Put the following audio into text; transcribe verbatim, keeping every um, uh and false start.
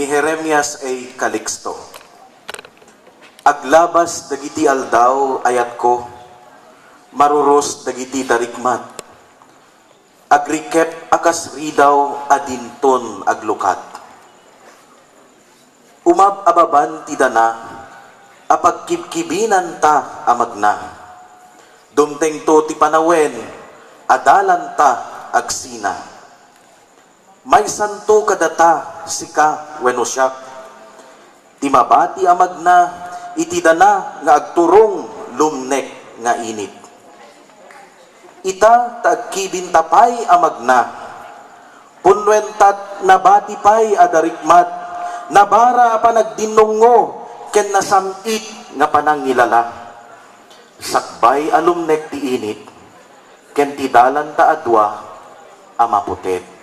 Jeremias A. Calixto. Aglabas dagiti aldaw, ayatko, maruros dagiti darikmat. Agrikep a kas ridaw a dinton aglukat. Umab-ababan ti dana a pagkibkibinanta a magna. Dumtengto ti panawen a dalanta agsina. Maysanto kadata sika wenno siak, ti mabati a magna iti dana nga agturong lumnek nga init. Ita ta agkibinta pay a magna, punnuentat nabati pay a darikmat, nabara a panagdinnungngo ken nasam-it nga panangilala. Sakbay a lumnek ti init, ken ti dalanta a dua a maputet.